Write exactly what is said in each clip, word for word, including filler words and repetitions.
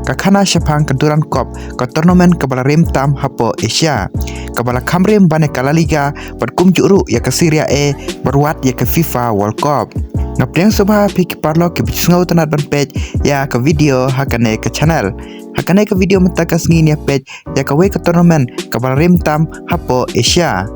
ka khana shaphang ka Durand Cup, ka tournament kaba la rim tam hapoh Asia, kaba la kham rim ban ïa ka La Liga bad kumjuh ruh ïa ka Serie A bad wat ïa ka FIFA World Cup. Nga pdiang sngewbha ïa phi ki paralok kiba sngewtynnat ban peit ïa ka video ha kane ka channel. Ha kane ka video mynta ka sngi ngin ïa peit ïa kawei ka tournament kaba la rim tam hapoh Asia.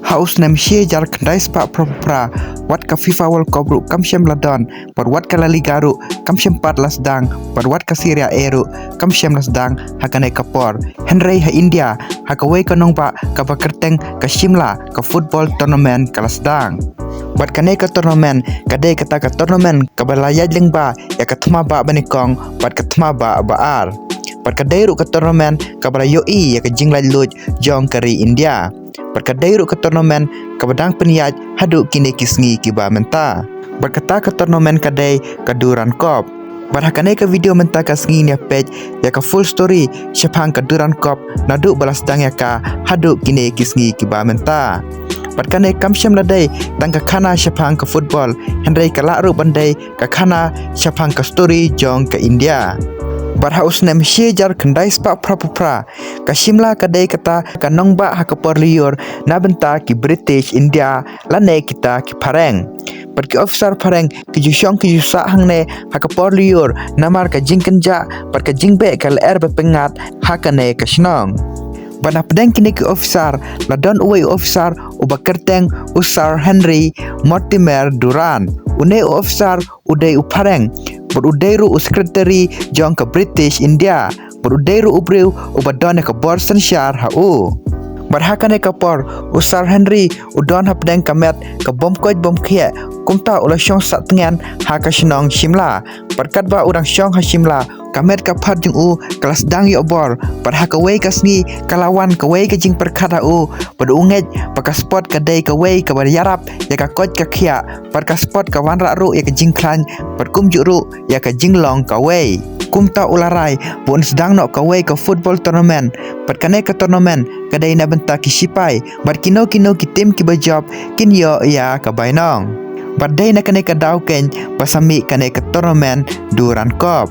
Ha u snem shi hajar khyndai spah phra phew phra, wat ka FIFA World Cup ruh kam shym la don, bad wat ka La Liga ruh kam shym pat la sdang, bad wat ka Serie A ruh kam shym la sdang ha kane ka por. Hynrei ha India, ha kawei ka nongbah kaba kyrteng ka Shimla, ka football tournament ka la sdang. Bad kane ka tournament ka dei kata ka tournament kaba la ïaid lyngba ïa ka thma bah banyngkong bad ka thma bah ba ar. Bad ka dei ruh ka tournament kaba la ïohi ïa ka jinglaitluid jong ka ri India. Bad ka dei ruh ka tournament kaba dang pynïaid haduh kine ki sngi kiba mynta. Bad kata ka tournament ka dei ka Durand Cup. Bad ha kane ka video mynta ka sngi ngin ïa peit ïa ka full story shaphang ka Durand Cup naduh ba la sdang ïa ka haduh kine ki sngi kiba mynta. Bad kane kam shym la dei tang ka khana shaphang ka football, hynrei ka lah ruh ban dei ka khana shaphang ka story jong ka India. Bad ha u snem shi hajar khyndai spah phra phew phra, ka Shimla ka dei kata ka nongbah ha ka por lyiur na bynta ki British India lane kita ki phareng. Bad ki officer phareng ki ju shong ki ju sah hangne ha ka por lyiur namar ka jingkynjah bad ka jingbeh ka lyer ba pyngngad ha kane ka shnong. Bad na pdeng kine ki officer la don uwei u officer uba kyrteng u Sir Henry Mortimer Durand. Une u officer u dei u phareng, bad u dei ruh u secretary jong ka British India, bad u dei ruh u briew uba don ïa ka bor synshar ha u. Bad ha kane ka por u Sir Henry u don hapdeng ka met ka bym koit bym khiah, kumta u la shong sahtngen ha ka shnong Shimla. Bad katba u dang shong ha Shimla, ka met ka phad jong u ka la sdang ïoh bor, bad ha kawei ka sngi ka la wan kawei ka jingpyrkhat ha u, bad u ngeit ba ka sport ka dei kawei kaba ïarap ïa ka koit ka khiah, bad ka sport ka wanrah ruh ïa ka jingkhlaiñ, bad kumjuh ruh ïa ka jinglong kawei. Kumta u la rai ba un sdang noh kawei ka football tournament, bad kane ka tournament ka dei na bynta ki shipai, bad kino kino ki team kiba jop kin ïoh ïa ka bainong. Bad dei na kane ka daw keiñ ba sa mih kane ka tournament Durand Cup.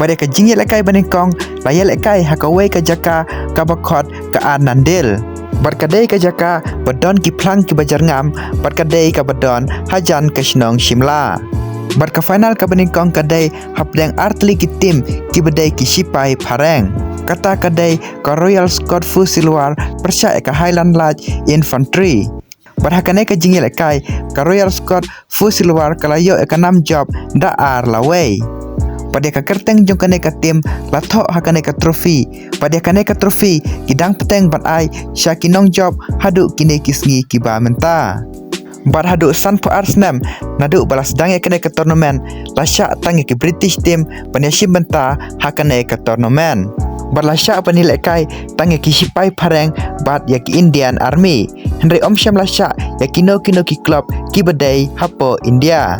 Bad ïa ka jingïalehkai banyngkong la ïalehkai ha kawei ka jaka kaba khot ka Arnandale. Bad ka dei ka jaka ba don ki phlang kiba jyrngam, bad ka dei kaba don hajan ka shnong Shimla. Bad ka final kaba nyngkong ka dei hapdeng artylli ki team kiba dei ki shipai phareng. Kata ka dei ka Royal Scots Fusiliers pyrshah ïa ka Highland Light Infantry. Bad ha kane ka jingïalehkai, ka Royal Scots Fusiliers ka la ïoh ïa ka nam jop da ar lawei. Bad ïa ka kyrteng jong kane ka team la thoh ha kane ka trophy. Bad ïa kane ka trophy ki dang bteng ban ai sha ki nongjop haduh kine ki sngi kiba mynta. Bad haduh sanphew ar snem naduh ba la sdang ïa kane ka tournament, la shah tang ïa ki British team ban ïashim bynta ha kane ka tournament. Bad la shah ban ïalehkai tang ïa ki shipai phareng bad ïa ki Indian Army. Hynrei ym shym la shah ïa kino kino ki club kiba dei hapoh India.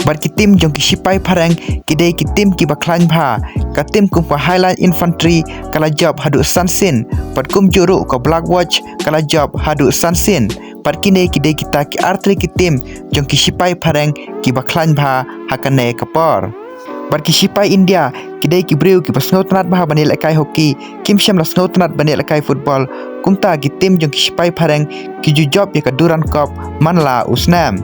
Bad ki team jong ki shipai phareng ki dei ki team kiba khlaiñ bha, ka team kum ka Highland Infantry ka la jop haduh san sien, bad kumjuh ruh ka Black Watch ka la jop haduh san sien. Bad kine ki dei kita ki artylli ki team jong ki shipai phareng kiba khlaiñ bha ha kane ka por. Bad ki shipai India ki dei ki briew kiba sngewtynnat bha ban ïalehkai hockey, kim shym la sngewtynnat ban ïalehkai football. Kumta ki team jong ki shipai phareng ki ju jop ïa ka Durand Cup man la u snem.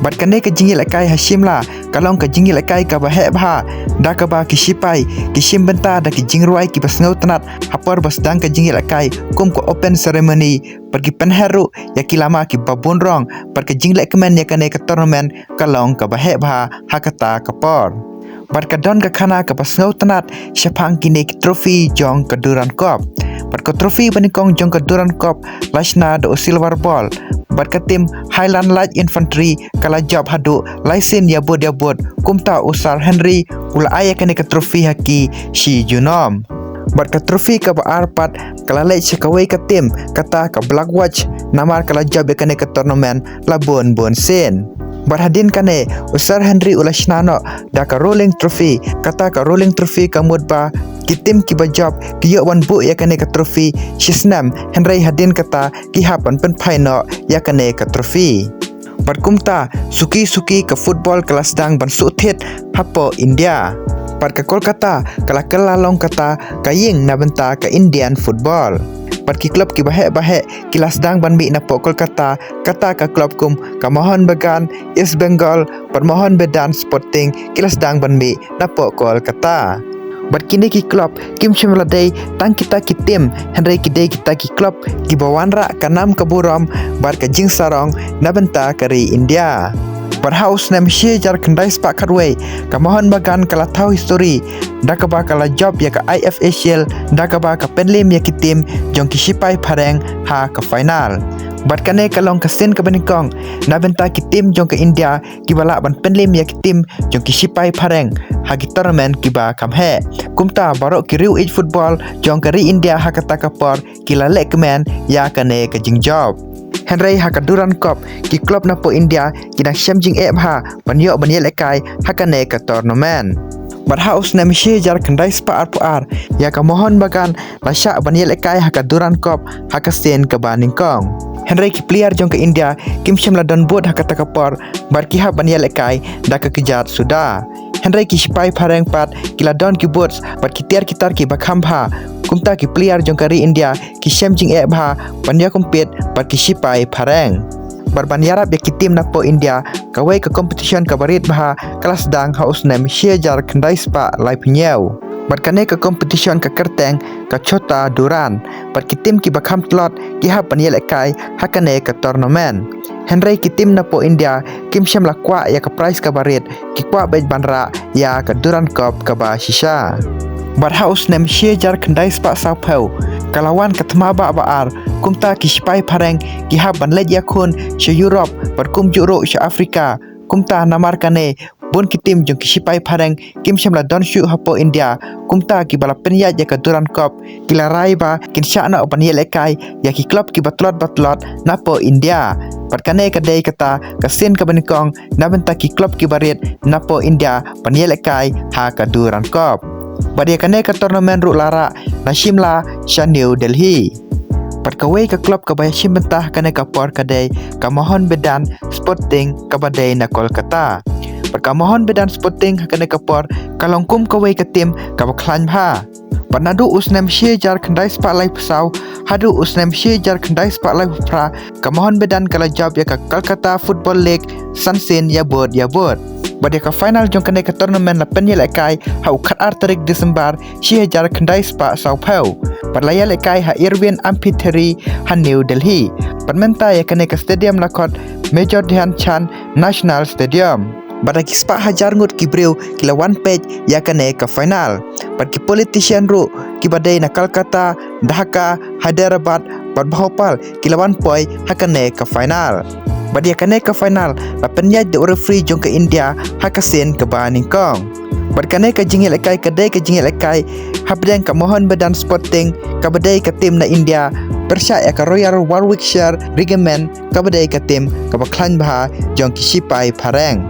Bad kane ka jingïalehkai ha Shimla ka long ka jingïalehkai kaba heh bha, da kaba ki shipai ki shim bynta da ki jingrwai kiba sngewtynnat ha por ba sdang ka jingïalehkai kum ka open ceremony, bad ki pynher ruh ïa ki lama kiba bun rong, bad ka jinglehkmen ïa kane ka tournament ka long kaba heh bha ha kata ka por. Bad ka don ka khana kaba sngewtynnat shaphang kine ki trophy jong ka Durand Cup. Bad ka trophy banyngkong jong ka Durand Cup la shna da u silver ball. Bad ka team Highland Light Infantry ka la jop haduh lai sien ïabud ïabud. Kumta u Sir Henry u la ai ïa kane ka trophy ha ki shi junom. Bad ka trophy kaba ar pat ka la leit sha kawei ka team, kata ka Black Watch, namar ka la jop ïa kane ka tournament la bun bun sien. Bad hadien kane u Sir Henry u la shna noh da ka Rowling Trophy, kata ka Rowling Trophy ka mut ba ki team kiba jop ki ïoh ban buh ïa kane ka trophy shi snem, hynrei hadien kata ki hap ban pynphai noh ïa kane ka trophy. Bad kumta suki suki ka football ka la sdang ban shu thied hapoh India. Bad ka Kolkata ka la kylla long kata ka ïing na bynta ka Indian football. Bad ki club kiba heh ba heh ki la sdang ban mih napoh Kolkata, kata ka club kum ka Mohun Bagan, East Bengal, bad Mohun Bagan Sporting ki la sdang ban mih napoh Kolkata. Bad kine ki club kim shym la dei tang kita ki team, hynrei ki dei kita ki club kiba wanrah ka nam ka burom bad ka jingsarong na bynta ka ri India. Bad ha u snem shi hajar khyndai spah khatwei, ka Mohun Bagan ka la thaw history da kaba ka la jop ïa ka I F A Shield da kaba ka pynliem ïa ki team jong ki shipai phareng ha ka final. Bad kane ka long ka sien kaba nyngkong na bynta ki team jong ka India kiba lah ban pynliem ïa ki team jong ki shipai phareng ha ki tournament kiba kham heh. Kumta baroh ki riew ïeit football jong ka ri India ha kata ka por ki la leh kmen ïa kane ka jingjop. Hynrei ha ka Durand Cup ki club napoh India ki dang shem jingeh bha ban ïoh ban ïalehkai ha kane ka tournament. Bad ha u snem shi hajar khyndai spah arphew ar, ïa ka Mohun Bagan la shah ban ïalehkai ha ka Durand Cup ha ka sien kaba nyngkong. Hynrei ki player jong ka India kim shym la don boot ha kata ka por bad ki hap ban ïalehkai da ka kjat suda. Hynrei ki shipai phareng pat ki la don ki boots bad ki tiar ki tar kiba kham bha. Kumta ki player jong ka ri India ki shem jingeh bha ban ïa compete bad ki shipai phareng. Bad ban ïarap ïa ki team napoh India, kawei ka competition kaba rit bha ka la sdang ha u snem shi hajar khyndai spah laiphew hynñiew. Bad kane ka competition ka kyrteng ka Chota Durand. Bad ki team kiba kham tlot ki hap ban ïalehkai ha kane ka tournament. Hynrei ki team napoh India kim shym la kwah ïa ka prize kaba rit, ki kwah beit ban rah ïa ka Durand Cup kaba shisha. Bad ha u snem shi hajar khyndai spah sawphew ka la wan ka thma bah ba ar. Kumta ki shipai phareng ki hap ban leit ïakhun sha Europe bad kumjuh ruh sha Africa. Kumta namar kane bun ki team jong ki shipai phareng kim shym la don shuh hapoh India. Kumta kiba la pynïaid ïa ka Durand Cup ki la rai ba kin shah noh ban ïalehkai ïa ki club kiba tlot ba tlot napoh India. Bad kane ka dei kata ka sien kaba nyngkong na bynta ki club kiba rit napoh India ban ïalehkai ha ka Durand Cup. Bad ïa kane ka tournament ruh la rah na Shimla sha New Delhi. Bad kawei ka club kaba ïashim bynta ha kane ka por ka dei ka Mohun Bagan Sporting kaba dei na Kolkata. Bad ka Mohun Bagan Sporting ha kane ka por ka long kum kawei ka team kaba khlaiñ bha. Bad naduh u snem shi hajar khyndai spah laiphew saw haduh u snem shi hajar khyndai spah laiphew phra, ka Mohun Bagan ka la jop ïa ka Kolkata Football League san sien ïa bud ïa bud. Bad ïa ka final jong kane ka tournament la pynïalehkai ha u khatar tarik December shi hajar khyndai spah sawphew. Bad la ïalehkai ha Irwin Amphitheatre ha New Delhi. Bad mynta ïa kane ka stadium la khot Major Dhyan Chand National Stadium. Bad da ki spah hajar ngut ki briew ki la wan peit ïa kane ka final. Bad ki politician ruh kiba dei na Kolkata, Dhaka, Hyderabad bad Bhopal ki la wan poi ha kane ka final. Bad ïa kane ka final la pynïaid da u referee jong ka India ha ka sien kaba nyngkong. Bad kane ka jingïalehkai ka dei ka jingïalehkai hapdeng ka Mohun Bagan Sporting kaba dei ka team na India pyrshah ïa ka Royal Warwickshire Regiment kaba dei ka team kaba khlaiñ bha jong ki shipai phareng.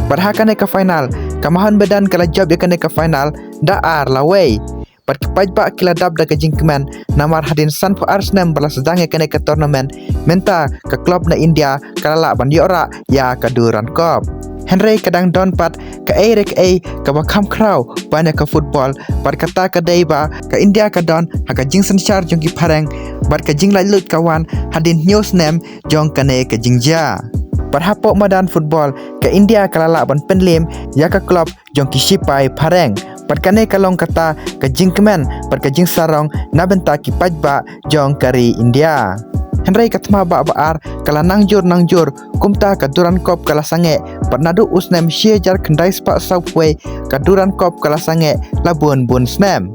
Bad ha kane ka final ka Mohun Bagan ka la jop ïa kane ka final da ar lawei. Bad ki paidbah ki la dap da ka jingkmen namar hadien sanphew ar snem ba la sdang ïa kane ka tournament, mynta ka club na India ka la lah ban ïoh rah ïa ka Durand Cup. Hynrei ka dang don pat kaei re kaei kaba kham khraw ban ïa ka football. Bad kata ka dei ba ka India ka don ha ka jingsynshar jong ki phareng bad ka jinglaitluid ka wan hadien hynñiew snem jong kane ka jingjia. Bad hapoh madan football ka India ka la lah ban pynliem ïa ka club jong ki shipai phareng. Bad kane ka long kata ka jingkmen bad ka jingsarong na bynta ki paidbah jong ka ri India. Hynrei ka thma bah ba ar ka la nangjur nangjur. Kumta ka Durand Cup ka la sangeh bad naduh u snem shi hajar khyndai spah sawphew wei ka Durand Cup ka la sangeh la bun bun snem.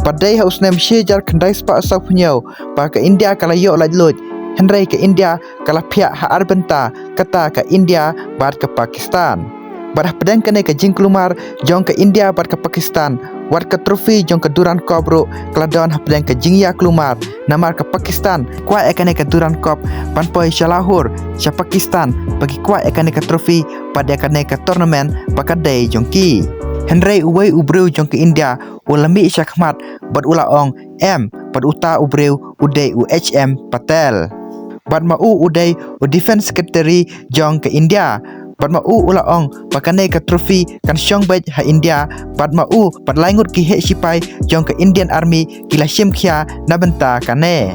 Bad dei ha u snem shi hajar khyndai spah sawphew hynñiew ba ka India ka la ïoh laitluid. Hynrei ka India ka la phiah ha ar bynta, kata ka India bad ka Pakistan. Bad hapdeng kane ka jingkulmar jong ka India bad ka Pakistan, wat ka trophy jong ka Durand Cup ruh ka la don hapdeng ka jingïakulmar. Namar ka Pakistan kwah ïa kane ka Durand Cup ban poi sha Lahore sha Pakistan, ba ki kwah ïa kane ka trophy bad ïa kane ka tournament ba ka dei jong ki. Hynrei uwei u briew jong ka India u la mih sha khmat bad u la ong em, bad uta u briew u dei u H M Patel. Bad ma u u dei u Defence Secretary jong ka India. Bad ma u u la ong ba kane ka trophy kan shong beit ha India, bad ma u bad lai ngut ki heh shipai jong ka Indian Army ki la shim khia na bynta kane.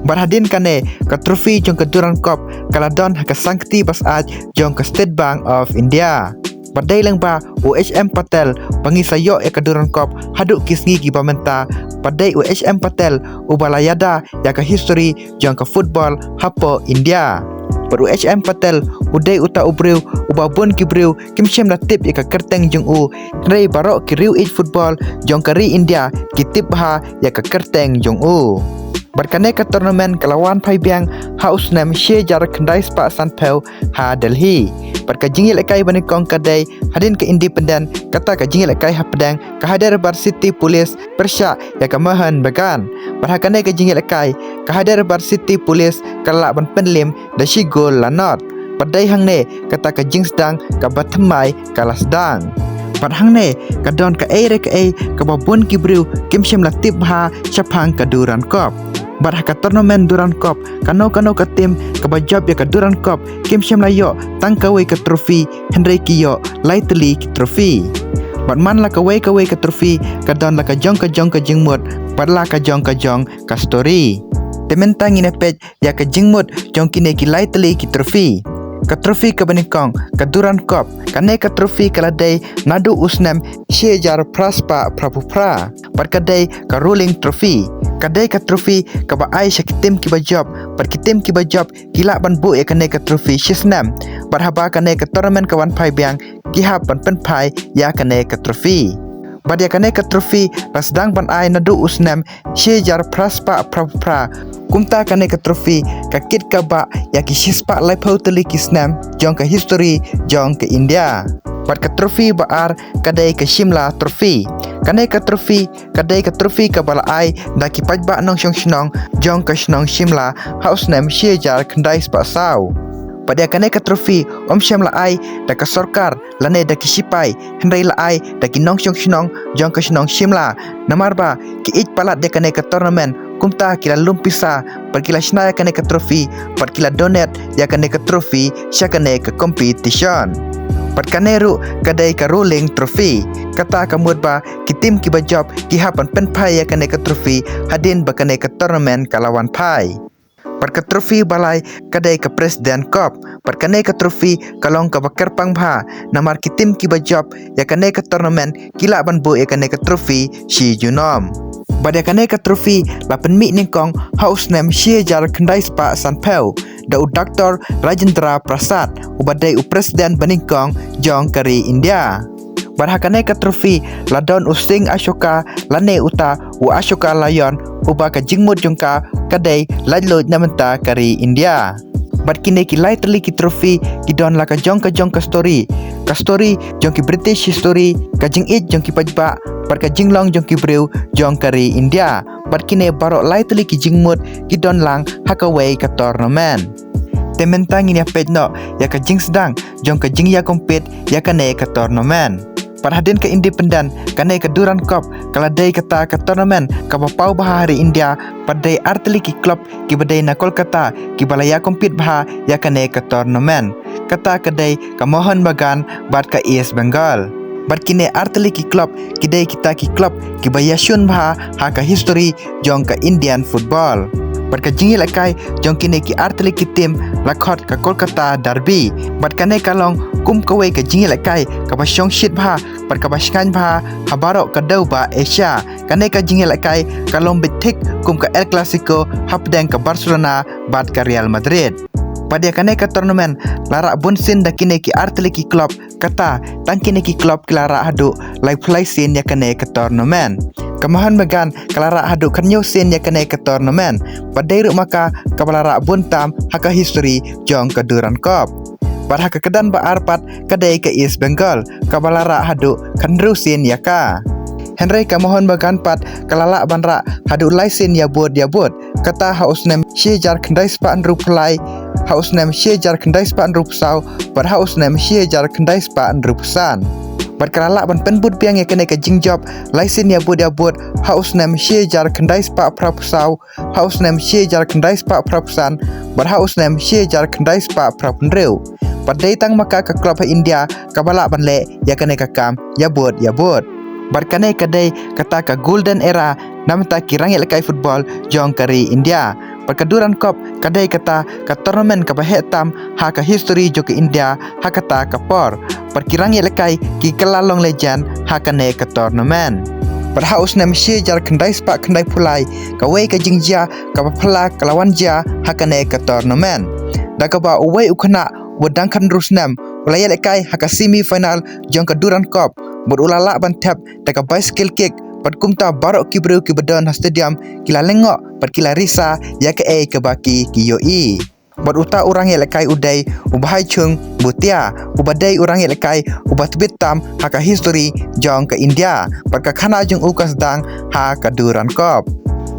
Bad hadien kane, ka trophy jong ka Durand Cup ka la don ha ka sangkti basaid jong ka State Bank of India. Bad dei lang ba u H M Patel ba ngi sa ïoh ïa ka Durand Cup haduh ki sngi kiba mynta, bad dei u H M Patel uba la ïada ïa ka history jong ka football hapoh India. Bad u H M Patel u dei uta u briew uba bun ki briew kim shym la tip ïa ka kyrteng jong u, hynrei baroh ki riew ïeit football jong ka ri India ki tip bha ïa ka kyrteng jong u. Bad kane ka tournament ka la wan phai biang ha u snem shi hajar khyndai spah sanphew ha Delhi. Bad ka jingïalehkai ba nyngkong ka dei hadien ka independent, kata ka jingïalehkai hapdeng ka Hyderabad City Police pyrshah ïa ka Mohun Bagan. Bad ha kane ka jingïalehkai, ka Hyderabad City Police ka la lah ban pynliem da shi gol la nod. Bad dei hangne kata ka jingsdang kaba thymmai ka la sdang. Bad hangne ka don kaei re kaei kaba bun ki briew kim shym la tip bha shaphang ka Durand Cup. Bad ha ka tournament Durand Cup, kano kano ka team kaba jop ïa ka Durand Cup kim shym la ïoh tang kawei ka trophy, hynrei ki ïoh lai tylli ki trophy. Bad man la kawei kawei ka trophy ka don la ka jong ka jong ka jingmut bad la ka jong ka jong ka story. Te mynta ngin ïa peit ïa ka jingmut jong kine ki lai tylli ki trophy. Ka trophy kaba nyngkong, ka Durand Cup. Kane ka trophy ka la dei naduh u snem shi hajar phra spah phra phew phra. Bad ka dei ka ruling trophy. Ka dei ka trophy kaba ai sha ki team kiba jop, bad ki team kiba jop ki lah ban buh ïa kane ka trophy shi snem. Bad haba kane ka tournament ka wan phai biang, ki hap ban pynphai ïa kane ka trophy. Bad ïa kane ka trophy la sdang ban ai naduh u snem shi hajar phra spah phra phew phra. Kumta kane ka trophy ka kit kaba ïa ki shi spah laiphew tylli ki snem jong ka history jong ka India. Bad ka trophy ba ar ka dei ka Shimla Trophy. Kane ka trophy ka dei ka trophy kaba la ai da ki paidbah nongshong shnong jong ka shnong Shimla ha u snem shi hajar khyndai spah saw. Bad ïa kane ka trophy ym shym la ai da ka sorkar lane da ki shipai, hynrei la ai da ki nongshong shnong jong ka shnong Shimla. Namar ba ki ïeit palat ïa kane ka tournament, kumta ki la lum pisa bad ki la shna ïa kane ka trophy, bad ki la donate ïa kane ka trophy sha kane ka competition. Bad kane ruh ka dei ka ruling trophy. Kata ka mut ba ki team kiba jop ki hap ban pynphai ïa kane ka trophy hadien ba kane ka tournament ka la wan phai. Bad ka trophy ba lai ka dei ka President Cup. Bad kane ka trophy ka long kaba kyrpang bha, namar ki team kiba jop ïa kane ka tournament ki lah ban buh ïa kane ka trophy shi junom. Bad ïa kane ka trophy la pynmih nyngkong ha u snem shi hajar khyndai spah sanphew da u Doctor Rajendra Prasad, uba dei u president ba nyngkong jong ka ri India. Bad ha kane ka trophy la don u Singh Ashoka lane uta u Ashoka Lion, uba ka jingmut jong ka ka dei laitluid na bynta ka ri India. Bad kine ki lai tylli ki trophy ki don la ka jong ka jong ka story. Ka story jong ki British history, ka jingïeit jong ki paidbah, bad ka jinglong jong ki briew jong ka ri India. Bad kine baroh lai tylli ki jingmut ki don lang ha kawei ka tournament. Te mynta ngin ïa peit noh ïa ka jingsdang jong ka jingïa compete ïa kane ka tournament. Bad hadien ka independent, kane ka Durand Cup ka la dei kata ka tournament kaba paw bha ha ri India, bad dei ar tylli ki club kiba dei na Kolkata kiba la ïa compete bha ïa kane ka tournament. Kata ka dei ka Mohun Bagan bad ka East Bengal. Bad kine ar tylli ki club ki dei kita ki club kiba ïashun bha ha ka history jong ka Indian football. Bad ka jingïalehkai jong kine ki ar tylli ki team la khot ka Kolkata Derby. Bad kane ka long kum kawei ka jingïalehkai kaba shongshit bha bad kaba shngaiñ bha ha baroh ka dewbah Asia. Kane ka jingïalehkai ka long beit thik kum ka El Clasico hapdeng ka Barcelona bad ka Real Madrid. Bad ïa kane ka tournament la rah bun sien da kine ki ar tylli ki club, kata tang kine ki club ki la rah haduh laiphew lai sien ïa kane ka tournament. Ka Mohun Bagan ka la rah haduh khynñiew sien ïa kane ka tournament. Bad dei ruh ma ka kaba la rah bun tam ha ka history jong ka Durand Cup. Bad ha ka kyrdan ba ar pat ka dei ka East Bengal, kaba la rah haduh khynriew sien ïa ka. Hynrei ka Mohun Bagan pat ka la lah ban rah haduh lai sien ïa bud ïa bud. Kata ha u snem shi hajar khyndai spah hynriewphew lai, ha u snem shi hajar khyndai spah hynriewphew saw, bad ha u snem shi hajar khyndai spah hynriewphew san. Bad ka la lah ban pynbud biang ïa kane ka jingjop lai sien ïa bud ïa bud ha u snem shi hajar khyndai spah phraphew saw, ha u snem shi hajar khyndai spah phraphew san, bad ha u snem shi hajar khyndai spah phraphew hynriew. Bad dei tang ma ka ka club ha India kaba lah ban leh ïa kane ka kam ïa bud ïa bud. Bad kane ka dei kata ka golden era na bynta ki rangïalehkai football jong ka ri India. Bad ka Durand Cup ka dei kata ka tournament kaba heh tam ha ka history jong ka India ha kata ka por. Bad ki rangïalehkai ki kylla long legend ha kane ka tournament. Bad ha u snem shi hajar khyndai spah khyndai phew lai, kawei ka jingjia kaba phylla ka la wan jia ha kane ka tournament. Da kaba uwei u khynnah uba dang khathynriew snem u la ïalehkai ha ka semi final jong ka Durand Cup, bad u la lah ban thep da ka bicycle kick, bad kumta baroh ki briew kiba don ha stadium ki la lyngngoh bad ki la risa ïa kaei kaba ki ki ïohi. Bad uta u rangïalehkai u dei u Bhaichung Bhutia, uba dei u rangïalehkai uba tbit tam ha ka history jong ka India. Bad ka khana jong u ka sdang ha ka Durand Cup.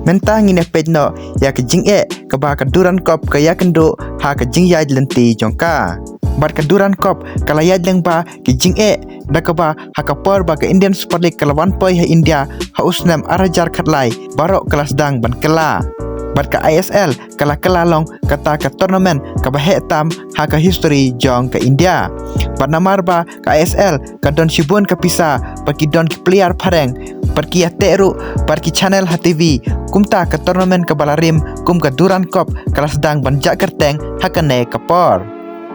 Mynta ngin ïa peit noh ïa ka jingeh kaba ka Durand Cup ka ïakynduh ha ka jingïaid lynti jong ka. Bad ka Durand Cup ka la ïaid lyngba ki jingeh, da kaba ha ka por ba ka Indian Super League ka la wan poi ha India ha u snem ar hajar khatlai, baroh ka la sdang ban kylla. Bad ka I S L ka la kylla long kata ka tournament kaba heh tam ha ka history jong ka India. Bad namar ba ka I S L ka don shibun ka pisa, bad ki don ki player phareng, bad ki ïateh ruh bad ki channel ha T V, kumta ka tournament kaba la rim kum ka Durand Cup ka la sdang ban jah kyrteng ha kane ka por.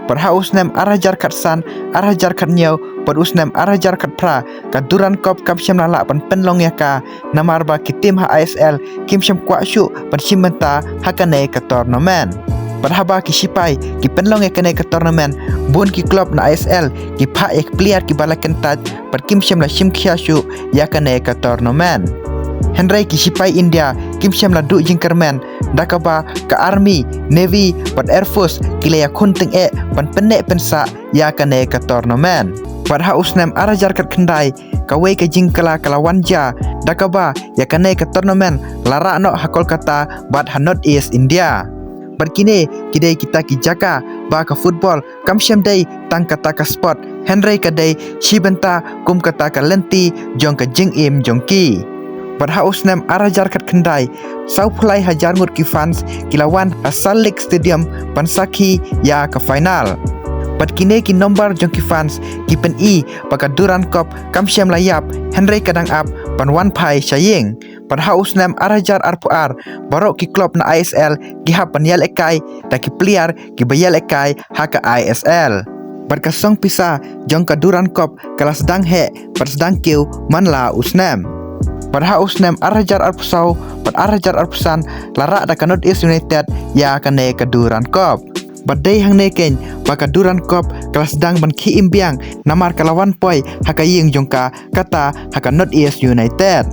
Bad ha u snem ar hajar khatsan, ar hajar khathynñiew bad u snem ar hajar khatphra, ka Durand Cup kam shym la lah ban pynlong ïa ka, namar ba ki team ha I S L kim shym kwah shuh ban shim bynta ha kane ka tournament. Bad haba ki sipai ki pynlong ïa kane ka tournament, bun ki club na I S L ki phah ïa ki player kiba la kyntait, bad kim shym la shim khia shuh ïa kane ka tournament. Hynrei ki sipai India kim shym la duh jingkyrmen, da kaba ka Army, Navy bad Air Force ki la ïakhun tyngeh ban pynneh pynsah ïa kane ka tournament. Bad ha u snem ar hajar khatkhyndai, kawei ka jingkylla ka la wan jia, da kaba ïa kane ka tournament la rah noh ha Kolkata bad ha North East India. Bad kine ki dei kita ki jaka ba ka football kam shym dei tang kata ka sport, hynrei ka dei shi bynta kum kata ka lynti jong ka jingim jong ki. Bad ha u snem ar hajar khatkhyndai, saw phew lai hajar ngut ki fans ki la wan ha Salt Lake Stadium ban sakhi ïa ka final. Bad kine ki nombar jong ki fans ki pyni ba ka Durand Cup kam shym la ïap, hynrei ka dang ap ban wan phai sha ïing. Bad ha u snem ar hajar arphew ar, baroh ki club na I S L ki hap ban ïalehkai da ki player kiba ïalehkai ha ka I S L. Bad ka song pisa jong ka Durand Cup ka la sdang heh bad sdang kiew man la u snem. Bad ha u snem ar hajar arphew saw bad ar hajar arphew san, la rah da ka North East United ïa kane ka Durand Cup. Bad dei hangne keiñ ba ka Durand Cup ka la sdang ban khie im biang, namar ka la wan poi ha ka ïing jong ka, kata ha ka North East United.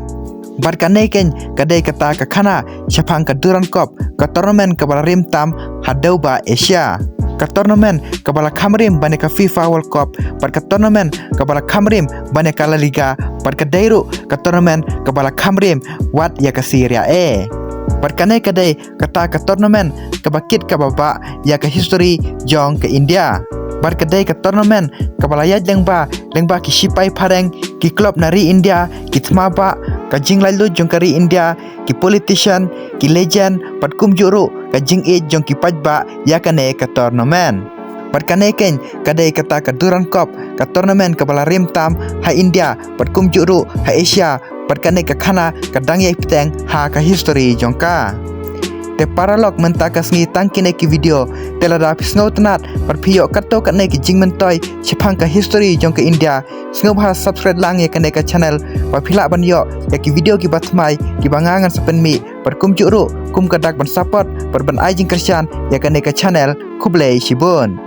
Bad kane keiñ ka dei kata ka khana shaphang ka Durand Cup, ka tournament kaba la rim tam ha dewbah Asia. Ka tournament kaba la kham rim ban ïa ka FIFA World Cup, bad ka tournament kaba la kham rim ban ïa ka La Liga, bad ka dei ruh ka tournament kaba la kham rim wat ïa ka Serie A. Bad kane ka dei kata ka tournament kaba kit kaba bah ïa ka history jong ka India. Bad ka dei ka tournament kaba la ïaid lyngba, lyngba ki sipai phareng, ki club na ri India, ki thma bah, ka jinglaitluid jong ka ri India, ki politician, ki legend, bad kumjuh ruh ka jingïeit jong ki paidbah ïa kane ka tournament. Bad kane keiñ ka dei kata ka Durand Cup, ka tournament kaba la rim tam ha India, bad kumjuh ruh ha Asia, bad kane ka khana ka dang ïai bteng ha ka history jong ka. Te paralok, mynta ka sngi tang kine ki video, te lada phi sngewtynnat bad phi ïoh katto katne ki jingmyntoi shaphang ka history jong ka India, sngewbha subscribe lang ïa kane ka channel ba phi lah ban ïoh ïa ki video kiba thymmai kiba nga ngan sa pynmih, bad kumjuh ruh kum ka dak ban support bad ban ai jingkyrshan ïa kane ka channel. Khublei shibun.